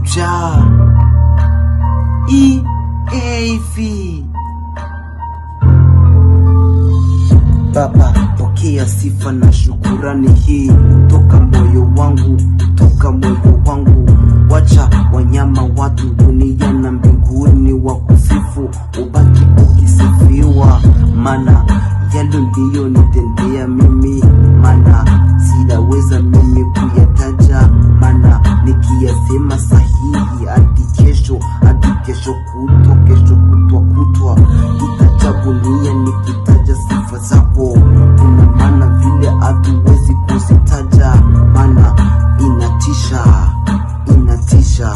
Bja E A V. Baba, pokea sifa na shukurani hii toka moyo wangu, toka moyo wangu. Wacha wanyama, watu, dunia na mbinguni wakusifu, ubaki ukisifiwa, maana yale uliyonitendea mimi, maana sitaweza mimi kuyataja, maana nikiyasema sahihi hadi kesho kutwa, kesho kutwa kutwa itajagunia nikitaja sifa zako, kuna maana vile hatuwezi kuzitaja, maana inatisha, inatisha,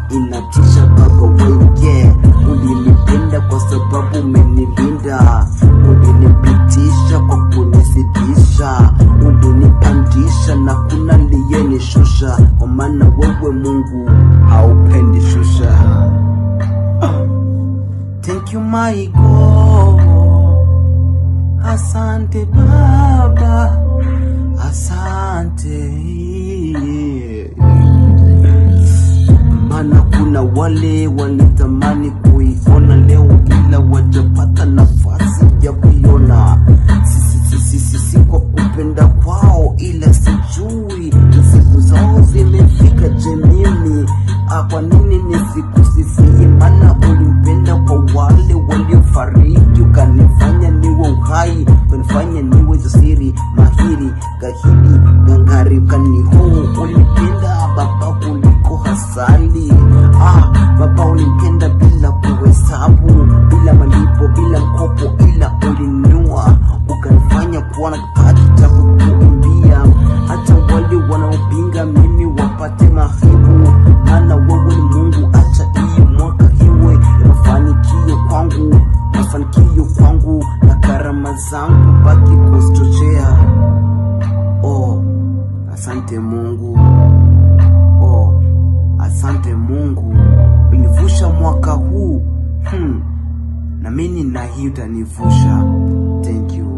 inatisha. Baba wenge, ulinipenda kwa sababu umenilinda, ulinipitisha kwa kunizidisha, ulinipandisha na kuna aliyenishusha, kwa maana wewe Mungu haupendi shusha. Thank you, my God. Asante Baba, asante. Maana kuna wale walitamani kuiona leo ila wajapata nafasi ya kuiona. Si kwa kupenda kwao, ila sijui ni siku zao zimefika. Je, mimi kwa nini nisikusifie? Maana ulimpenda kwa wale waliofariki, ukanifanya niwe uhai, ukanifanya niwe jasiri, mahiri, gahidi, gangari, ukanihuu. Ulinipenda Baba kuliko hasali. Ah, Baba ulinipenda bila kuhesabu, bila malipo, bila mkopo, ila ulinunua ukanifanya kuwa na kipaji cha kukuimbia. Hata wale wanaopinga mimi wapate majibu, maana wewe ni Mungu. Acha hii mwaka iwe ya mafanikio kwangu, mafanikio kwangu, na karama zangu baki kuzichochea. Oh, asante Mungu. Oh, asante Mungu, ulinivusha mwaka huu. Na mimi na hii utanivusha. Thank you.